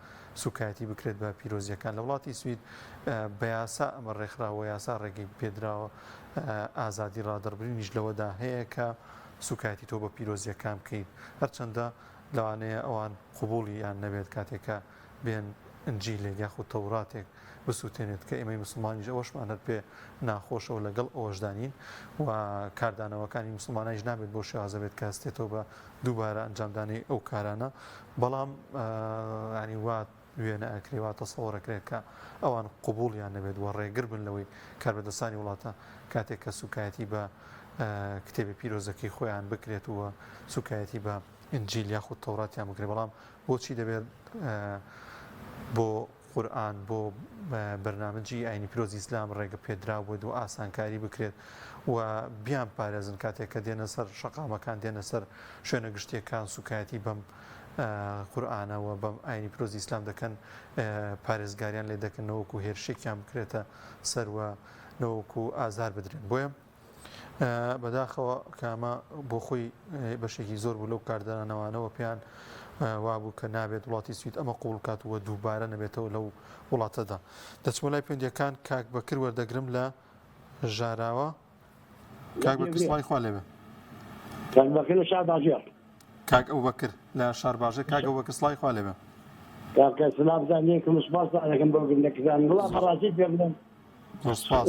سوکایەتی بکرێت بە پیرۆزیەکان لە وڵاتی سوید بە یاسا ئەمە ڕێکخراوە یاسا ڕێگەی پێدراوە ئازادی ڕادەربرینیش لەوەدا هەیە کە سوکایەتی تۆ بە پیرۆزیەکان بکەیت هەرچەندە لەوانەیە ئەوان قبوڵیان نەبێت کاتێک کە بێن ئنجیلێک یاخود تەوراتێک بسوتێنێت کە ئێمەی مسوڵمانیش ئەوەشمان هەر پێ ناخۆشە و لەگەڵ ئەوەشدا نین و کاردانەوەکانی مسوڵمانانیش نابێت بەو شێوازە بێت کە هەستێتەوە بە دووبارە ئەنجامدانی ئەو کارانە بەڵام ینی وا وێنە ئەکرێ وا تەسەوەر ئەکرێت کە ئەوان قبوڵیان نەبێت و ڕێگر بن لەوەی کاربەدەستانی وڵاتە کاتێک کە سوکایەتی بە کتێبی پیرۆزەکەی خۆیان بکرێت و سوکایەتی بە ئینجیل یاخود تەوراتیان بکرێت بەڵام بۆچی دەبێت بۆ قورئان بۆ بەرنامجی ئاینی پیرۆزی ئیسلام ڕێگە پێدراو بێت و ئاسانکاری بکرێت و بیان پارێزن کاتێک کە دێنە سەر شەقامەکان دێنە سەر شوێنە گشتیەکان سوکایەتی بەم قورئانە و بەم ئاینی پیرۆزی ئیسلام دەکەن پارێزگاریان لێ دەکەن نەوەکو هێرشێکیان بکرێتە سەر و نەوەکو ئازار بدرێن بۆیە بەداخەوە کە ئەمە بۆ خۆی بەشێکی زۆر بوو لەو کاردانەوانەوە پێیان وابوو کە نابێت وڵاتی سوید ئەمە قبوڵ بکات و دووبارە نەبێتەوە لەو وڵاتەدا. دەچمە لای پەیوەندییەکان کاک بەکر وەردەگرم لە ژاراوە. کاک بەکر سڵاوی خوا لێبێ. کاک بەکر لە شارباژێڕ. کاک ئەوبەکر لە شارباژێر. کاک ئەوبەکر سڵاوی خوا لێبێ. کاکە سلااوتان لێکم و سپاستان دەکەم بۆ گرنگەکەتان وڵا بەڕاستی پێ بڵێم زۆر سپاس.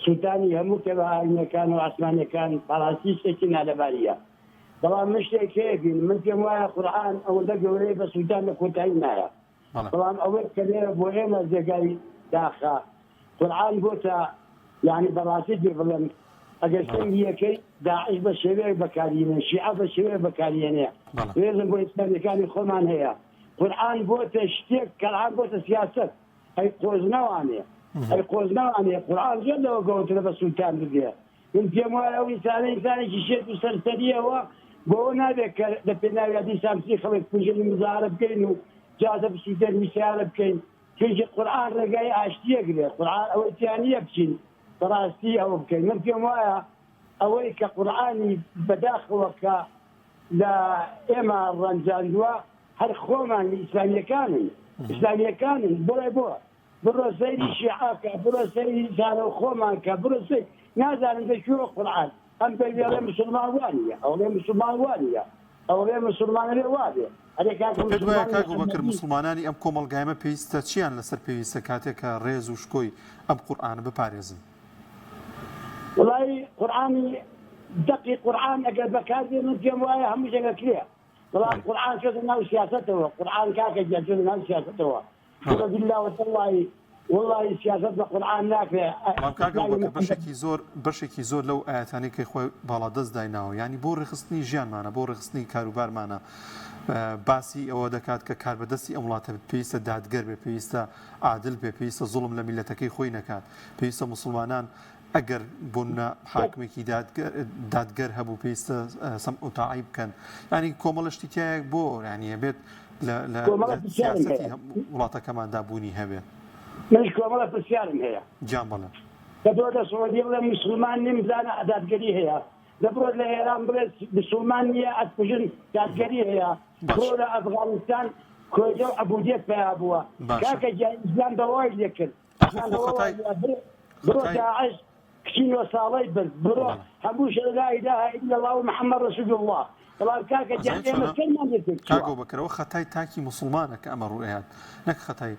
سووتانی هەموو کتێبە ئاینیەکان و ئاسمانیەکان بەڕاستی شتێکی نالەباریە بەڵام من شتێک هەیە بینم من پێم وایە قورئان ئەوەندە گەورەیە بە سووتان لە کۆتایی نایە بەڵێ. بەڵام ئەوەی کە لێرە بۆ ئێمە جێگای داخە قورئان بۆتە یانی بەڕاستی پێ بڵێم ئەگەر بەڵێ. سەیری یەکەی داعش بە شێوەیەک بەکاریێنێ شیعە بە شێوەیەک بەکاریێنێ بەڵێ. ڕێزم بۆ ئیسلامیەکانی خۆمان هەیە قورئان بۆتە شتێک قورئان بۆتە سیاسەت ئەی قۆزنەوانێ ئەی قۆزنەوانێ قورئان زۆر لەوە گەورەترە بە سووتان ببێ من پێم وایە ئەو ئینسانە ئینسانێکی شێت و سەرسەرییەوە بۆوە نابێت کە لە پێناویا دیسان بچین خەڵک بکوژین و مزاهرە بکەین و جادە بسووتێنین و سەیارە بکەین چونکی قورئان ڕێگای ئاشتییە گرێ قورئان ئەوەی تیا نییە بچین بەڕاستی ئەوە بکەین من پێم وایە ئەوەی کە قورئانی بەداخەوە کە لە ئێمە ڕەنجاندووە هەر خۆمان ئیسلامیەکانن ئیسلامیەکانن بڵێ بۆ بڕۆ سەیری شیعە کە بڕۆ سەیری زانە و خۆمان کە بڕۆ سەیر نازانم دە کوێوە قورئان ئەم پەیوێڵێ مسلمان وانیە ئەوڵێ مسلمان وانیە ئەوڵێ مسلمان ئەبێ وابێ ئەرێ کاکە پێت وایە مسلمان کاک ئەبوبەکر محەممەدی موسڵمانانی ئەم کۆمەڵگایەمە پێویستە چیان لەسەر پێویستە کاتێک کە ڕێز و شکۆی ئەم قورئانە بپارێزن؟ وەڵایی قورئانی دەقی قورئان ئەگەر بەکار بێ من پێم وایە هەموو شتێک ئەکرێ بەڵام قورئان چۆتە ناو سیاسەتەوە قورئان کاکە گیان چۆتە ناو سیاسەتەوە بڕۆ بیللا وتەڵڵاهی وەڵڵاهی سیاسەت بە قورئان ناکرێ بەڵام کاک ئیسلامی ئەبوبەکر محەممەد بەشێکی زۆر بەشێکی زۆر لەو ئایەتانەی کە خوای باڵادەست دایناوە یانی بۆ ڕێکخستنی ژیانمانە بۆ ڕێکخستنی کاروبارمانە باسی ئەوە دەکات کە کاربەدەستی ئەم وڵاتە پێویستە دادگەر بێ پێویستە عادل بێ پێویستە زوڵم لە میللەتەکەی خۆی نەکات پێویستە موسڵمانان ئەگەر بۆنمونە حاکمێکی دادگەر هەبوو پێویستە سەمع و تاعەی بکەن یانی کۆمەڵە شتی تایە بۆ یانی هەبێت لە لە کۆمەڵە پرسیارم سیاسەتی هەیە وڵاتەکەماندا بوونی هەبێت. منیش کۆمەڵە پرسیارم هەیە. گیان بەڵێ. کە تۆ لە سعودیە بڵێ مسوڵمان نیم بزانە دادگەری هەیە دە بڕۆ لە ئێران بڵێ مسوڵمان نییە ئەتکوژن دادگەری هەیە باش. بڕۆ لە ئەفغانستان کۆیلە و عەبودیەت پەیا بووە باشە. کاکە گیان ئیسلام دەوای لێ کرد ئاخۆ خۆ خەتای بڕۆ خەتای داعش کچی نۆ ساڵەی برد بڕۆ بەڵێ. هەموو شەرە لا اله الا الله و محمد رسول الله بەڵام کاکە گیان ئەزانی ئێمە چۆنە سەرمان لێ کاک تێکچووە. ئەبوبەکر ئەوە خەتای تاکی موسڵمانە کە ئەمە ڕووئەیات نەک خەتای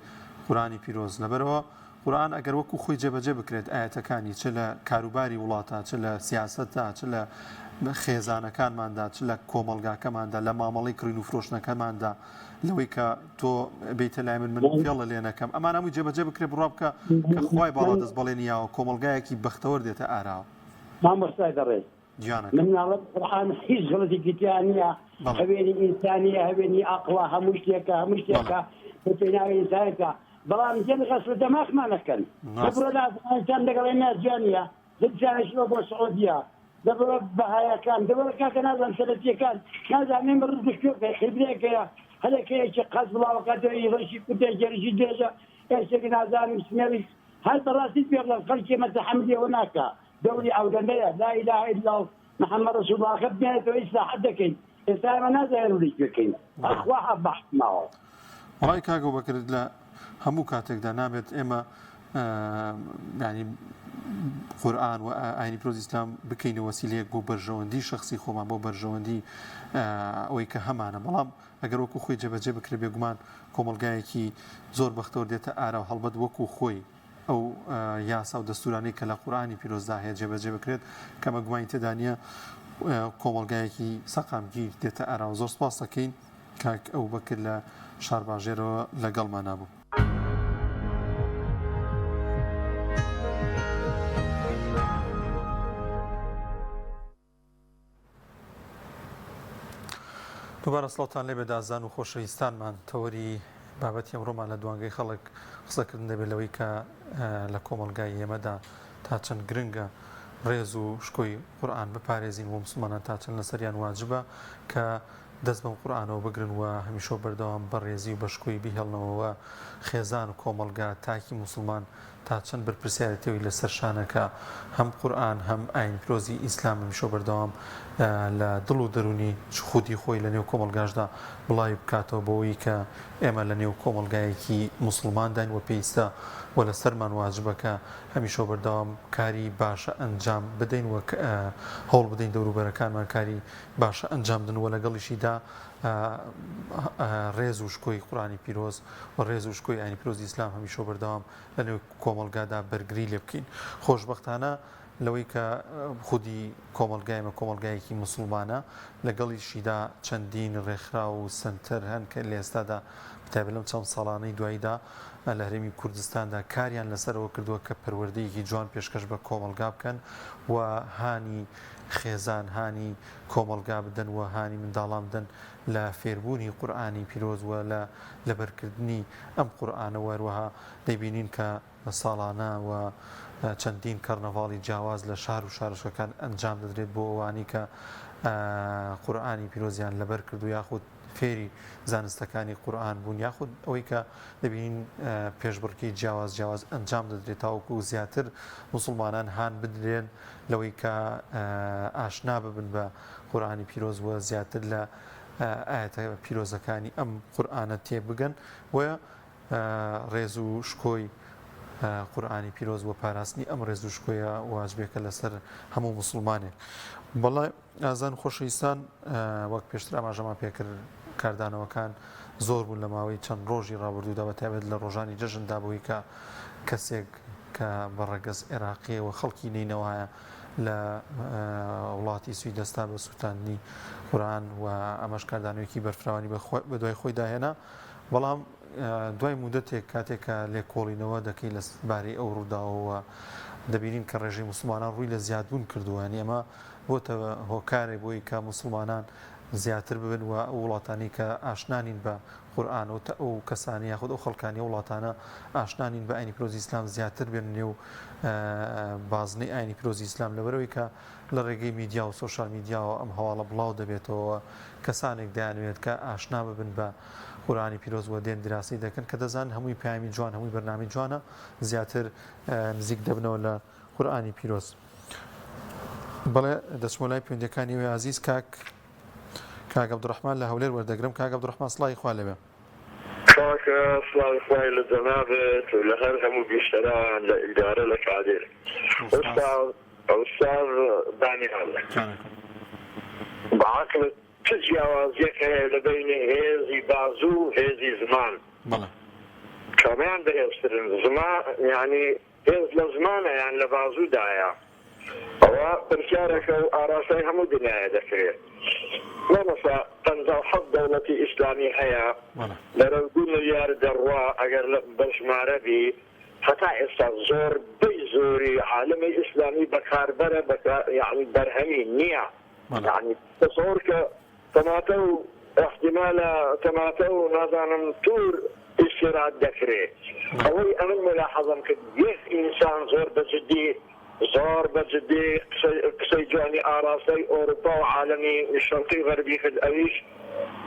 قورئانی پیرۆز لەبەرئەوە قورئان ئەگەر وەکو خۆی جێبەجێ بکرێت ئایەتەکانی چ لە کاروباری وڵاتا چ لە سیاسەتدا چ لە خێزانەکانماندا چ لە کۆمەڵگاکەماندا لە مامەڵەی کڕین و فرۆشتنەکەماندا لەوەی کە تۆ بێیتە لای من من فێڵە لێ نەکەم ئەمان هەمووی جێبەجێ بکرێت بڕوا بکە کە خوای باڵادەست بەڵێنی یاوە کۆمەڵگایەکی بەختەوەر دێتە ئاراوە. مامۆستای بەڕێز گیانەکەم. من ناڵێم قورئان هیچ غەڵەتێکی تیا نییە بەڵێ. هەوێنی ئینسانیە هەوێنی ئەقڵە هەموو شتێکە هەموو بەڵێ. شتێکە لە پێناوی ئینسانێکە بەڵام دێن غەسل دەماخمان ئەکەن ڕاستە. دەبڕۆ لە ئەفغانستان لەگەڵ ئێمە جیا نییە دەبزانێتەوە بۆ سعودیە دەبڕۆ بەهایەکان دەبڕۆ کاکە نازانم سەلەفیەکان نازانم ئێمە ڕز بشتوێکە خیبرێکەیە هەرێکەیەکی قەز بڵاوەکاتەوە ڕەشی کوردە گەرشی درێژە ئێشێک نازانم سمێڵی هەر بەڕاستی پێ بڵێم خەڵکی ئێمە تەحەمولی ئەوە ناکا دەوری ئەودەمەیە لا اله الا محمد رسول الله خەت بێنێتەوە ئیسراحەت دەکەین ئێستا ئێمە نازانین ڕووی کوێ کەین ئەخوا حەق بە حەق ماوە. وەڵای کاک ئەبوبەکر لە هەموو کاتێکدا نابێت ئێمە یانی قورئان و ئاینی پیرۆزی ئیسلام بکەینە وەسیلەیەک بۆ بەرژەوەندی شخصی خۆمان بۆ بەرژەوەندی ئەوەی کە هەمانە بەڵام ئەگەر وەکو خۆی جێبەجێ بکرێت بێگومان کۆمەڵگایەکی زۆر بەختەوەر دێتە ئارا و هەڵبەت وەکو خۆی ئەو یاسا و دەستورانەی کە لە قورئانی پیرۆزدا هەیە جێبەجێ بکرێت کە ئەمە گومانی تێدا نییە کۆمەڵگایەکی سەقامگیر دێتە ئاراوە. زۆر سپاس دەکەین کاک ئەبوبەکر لە شارباژێرەوە لەگەڵمانا بوو. دووبارە سڵاوتان لێبێت ئازان و خۆشەویستانمان تەوەری بابەتی ئەمڕۆمان لە دوانگەی خەڵک قسەکردن دەبێت لەوەی کە لە کۆمەڵگای ئێمەدا تا چەند گرنگە ڕێز و شکۆی قورئان بپارێزین و مسلمانان تا چەند لەسەریان واجبە کە دەست بەم قورئانەوە بگرن و هەمیشە و بەردەوام بە ڕێزی و بە شکۆی بیهێڵنەوە و خێزان و کۆمەڵگا تاکی موسڵمان تا چەند بەرپرسیارێتیەوەی لەسەر شانە کە هەم قورئان هەم ئاین پیرۆزی ئیسلام هەمیشە و بەردەوام لە دڵ و دەروونی خودی خۆی لە نێو کۆمەڵگاشدا بڵاوی بکاتەوە بەوەی کە ئێمە لە نێو کۆمەڵگایەکی موسڵمانداین و پێیستە و لەسەرمان واجبە کە هەمیشە و بەردەوام کاری باشە ئەنجام بدەین و هەوڵ بدەین دەوروبەرەکانمان کاری باشە ئەنجام بدەن و لەگەڵیشیدا. ڕێز و شکۆی قورئانی پیرۆز و ڕێز و شکۆی ئاینی پیرۆزی ئیسلام هەمیشە و بەردەوام لە نێو کۆمەڵگادا بەرگری لێ بکەین. خۆشبەختانە لەوەی کە خودی کۆمەڵگای ئێمە کۆمەڵگایەکی موسڵمانە، لەگەڵیشیدا چەندین ڕێکخراو و سەنتەر هەن کە لە ئێستادا بەتایبەت لەم چەند ساڵانەی دواییدا لە هەرێمی کوردستاندا کاریان لەسەر ئەوە کردووە کە پەروەردەیەکی جوان پێشکەش بە کۆمەڵگا بکەن و هانی خێزان، هانی کۆمەڵگا بدەن و هانی منداڵان بدەن لە فێربوونی قورئانی پیرۆز و لە لەبەرکردنی ئەم قورئانە و هەروەها دەیبینین کە ساڵانە و چەندین کەرنەڤاڵی جیاواز لە شار و شارۆچکەکان ئەنجام دەدرێت بۆ ئەوانەی کە قورئانی پیرۆزیان لەبەر کردو یاخود فێری زانستەکانی قورئان بوون یاخود ئەوەی کە دەبینین پێشبڕکێی جیاواز جیاواز ئەنجام دەدرێت تاوەکو زیاتر موسڵمانان هان بدرێن لەوەی کە ئاشنا ببن بە قورئانی پیرۆز و زیاتر لە ئایەتە پیرۆزەکانی ئەم قورئانە تێبگەن بۆیە ڕێز و شکۆی قورئانی پیرۆز و پاراستنی ئەم ڕێز و شکۆیە واجبێکە لەسەر هەموو موسڵمانێک. بەڵێ ئازان خۆشەویستان وەک پێشتر ئاماژەمان پێکرد کاردانەوەکان زۆر بوون لە ماوەی چەند ڕۆژی ڕابردوودا بە تایبەت لە ڕۆژانی جەژندا بۆی کە کەسێک کە بە ڕەگەز عێراقیە و خەڵکی نەینەوایە لە وڵاتی سوید دەستا بە سووتاندنی قورئان و ئەمەش کاردانەوەیەکی بەرفراوانی بە دوای خۆیدا هێنا. بەڵام دوای مودەتێک کاتێک کە لێکۆڵینەوە دەکەی لە بارەی ئەو ڕووداوەوە دەبینین کە ڕێژەی موسڵمانان ڕووی لە زیادبوون کردووە یانی ئەمە بۆتە هۆکارێک بۆی کە موسڵمانان زیاتر ببن و ئەو وڵاتانی کە ئاشنا نین بە قورئان و ئەو کەسانی یاخود ئەو خەڵکانی ئەو وڵاتانە ئاشنا نین بە ئاینی پیرۆزی ئیسلام زیاتر بێن نێو بازنەی ئاینی پیرۆزی ئیسلام لەبەرەوەی کە لە ڕێگەی میدیا و سۆشیال میدیاوە ئەم هەواڵە بڵاو دەبێتەوە کەسانێک دەیانەوێت کە ئاشنا ببن بە قورئانی پیرۆز وە دێن دیراسەی دەکەن کە دەزانن هەمووی پەیامی جوان هەمووی بەرنامەی جوانە زیاتر نزیک دەبنەوە لە قورئانی پیرۆز. بەڵێ دەچمە لای پەیوەندیەکانی ئێوەی ئازیز کاک کاک عەبدوڕەحمان لە هەولێر وەردەگرم کاک عەبدوڕەحمان سڵاوی خوا لێبێ. کاکە سڵاوی خوای لە جەنابت و لە هەر هەموو بیسەران لە ئیدارە لە کادر ئوستاذ ئوستاذ دانیال بە عەقڵت چ جیاوازیەک هەیە لە بەینی هێزی بازوو و هێزی زمان؟ بەڵێ. کامیان بەهێزترن؟ زمان یانی هێز لە زمانە یان لە بازوو دایە؟ ئەوە پرسیارێکە و ئاراستەی هەموو دنیایە دەکرێ. مامۆستا 57 دەوڵەتی ئیسلامی هەیە بەرەو دوو ملیار دەڕوا ئەگەر بە ژمارە بی هەتا ئێستا زۆربەی زۆری عالەمی ئیسلامی بەکاربەرە یانی بەرهەمی نییە. یانی تەسەور کە تەماتە و ئیحتیمالە تەماتە و نازانم تور ئیستیراد دەکرێ. ئەوەی ئەمن مولاحەزەم کرد یەک ئینسان زۆر بە جدی زۆر بە جدی قسەی جوانی ئاراستەی ئۆروپا و عالەمی شەرقی و غەربی کرد ئەویش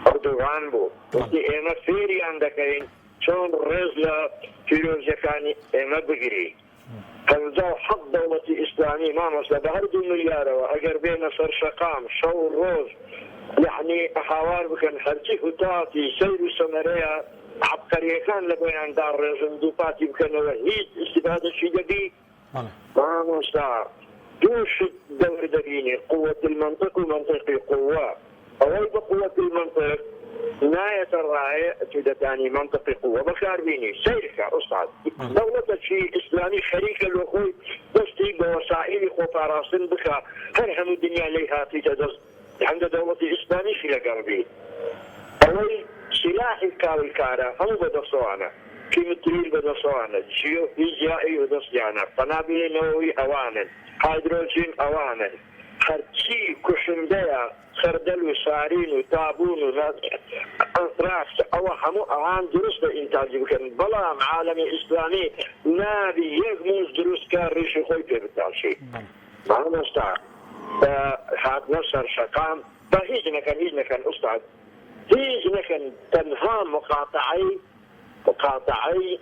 ئەردۆغان بوو. وتی ئێمە فێریان دەکەین چۆن ڕێز لە پیرۆزیەکانی ئێمە بگری. 57 دەوڵەتی ئیسلامی مامۆستا بە هەر دوو ملیارەوە ئەگەر بێنە سەر شەقام شەو و ڕۆژ یەعنی هاوار بکەن هەرچی هوتافی سەیر و سەمەرەیە عەبقەریەکان لە بۆیان داڕێژن دووپاتی بکەنەوە هیچ ئیستیفادەشی دەبی مامۆستا دوو شت دەور دەبینی قوة المنطق و منطقی قوة ئەوەی بە قوة المنطق نایەتە ڕایێ ئەتوو دەتانی مەنتقی قوە بەکار بینی سەیرکە ئوستاز دەوڵەتەکی ئیسلامی خەریکە لۆخۆی دەستی بە وەسائیلی خۆپاراستن بکا هەر هەموو دنیا لێی هاتیتە دەست هەندە دەوڵەتی ئیسلامیشی لەگەڵ بی ئەوەی سیلاحی کاولکارە هەموو بەدەستەوانە کیمتریل بەدەستەوانە جیۆ فیزیائی بەدەستیانە قەنابیلی نەوەوی ئەوانن هایدرۆجین ئەوانن هەرچی کوشندەیە خەردەل و سارین و تابون و ئەنثراکس ئەوە هەموو ئەوان دروستە ئینتاجی بکەن بەڵام عالەمی ئیسلامی نابی یەک موز دروست کا ڕیشی خۆی پێ بتاشی مامۆستا بە هاتنە سەر شەقام با هیچ نەکەن هیچ نەکەن ئوستاد هیچ نەکەن تەنها مقاتەعەی مقاتەعەی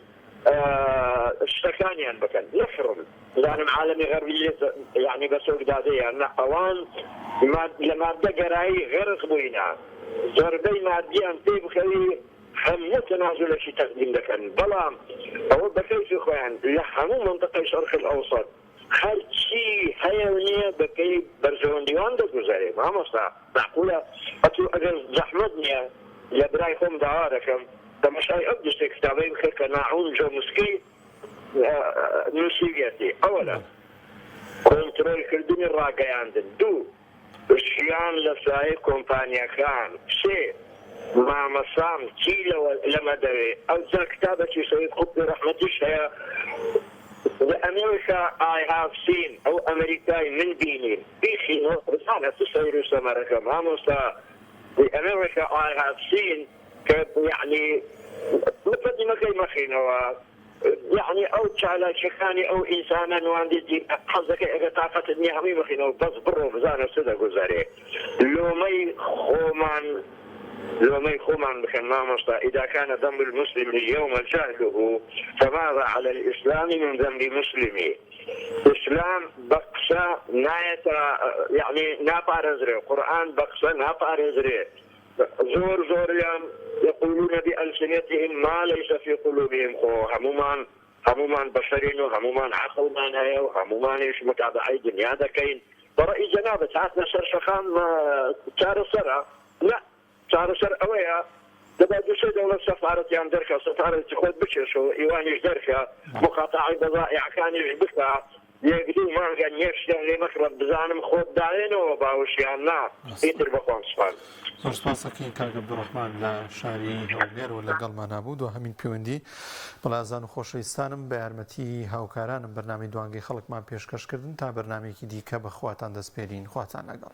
شتەکانیان بکەن نەفڕن بزانم عالەمی غەربی لێ یانی بە چۆک دادێ یان نا ئەوان لە ماددە گەرایی غەرق بووینە زەربەی مادیان پێ بکەوی هەموو تەنازولەکی تەقدیم دەکەن بەڵام ئەوە بە کەیفی خۆیان لە هەموو مەنتقەی شەرق الاوسط. هەرچی هەیە و نییە بە پێی بەرژەوەندی وان دەگوزەرێ مامۆستا مەعقولە ئەتوو ئەگەر زەحمەت نییە لە برای خۆم داوا دەکەم تەمەشای ئەو دوسێ کتابەی بکە کە ناعوم جۆمسکی نووسیویەتی ئەوەلە کۆنترۆل کردنی ڕاگەیاندن دوو ژیان لە سایەی کۆمپانیاکان سێ مامە سام چی لەوە لەمە دەوێ ئەوجا کتابەکی سەید قوتبی ڕەحمەتیش هەیە The America I have seen ئەو ئەمریکای من بینیم بیخینەوە بزانە چ سەیر و سەمەرەکە مامۆستا The America I have seen کە یەعنی مقدمەکەی مەخینەوە یەعنی ئەو چالاکیەکانی ئەو ئینسانە نواندیتی حەزەکەی ئەگەر تاقەتت نیە هەمووی بخینەوە بەس بڕۆ بزانە چ دەگوزەرێ لۆمەی خۆمان لۆمەی خۆمان بکەن مامۆستا اذا كان ذنب المسلم اليوم جهله فماذا على الاسلام من ذنب مسلم ئیسلام بە قسە نایەتە یەعنی ناپارێزرێ قورئان بە قسە ناپارێزرێ زۆر زۆریان یقولون بألسنتهم ما لیس فی قلوبهم خۆ هەموومان هەموومان بەشەرین و هەموومان عەقڵمان هەیە و هەموومانیش متابەعەی دنیا دەکەین بەڕەئی جەنابت هاتنە سەر شەقام چارەسەرە؟ نا چارەسەر ئەوەیە دەبا دوو سێ دەوڵەت سەفارەتیان دەرکا سەفارەتی خۆت بکێشەوە ئیوانیش دەرکە مقاتەعەی بەزائیعەکانیش بکە یەک دوو مانگە نیە شتیان لێ مەکڕە بزانم خۆت داێنەوە باوش یان نا ئیتر بەخوام سوپاس. زۆر سوپاس ئەکەین کاک عبدالرحمن لە شاری هەولێرەوە لەگەڵمانا بوو دواهەمین پەیوەندی بەڵێ ئازان و خۆشەویستانم بە یارمەتی هاوکارانم بەرنامەی دوانگەی خەڵکمان پێشکەش کردن تا بەرنامەیەکی دیکە بە خواتان دەسپێرین خواتان لەگەڵ.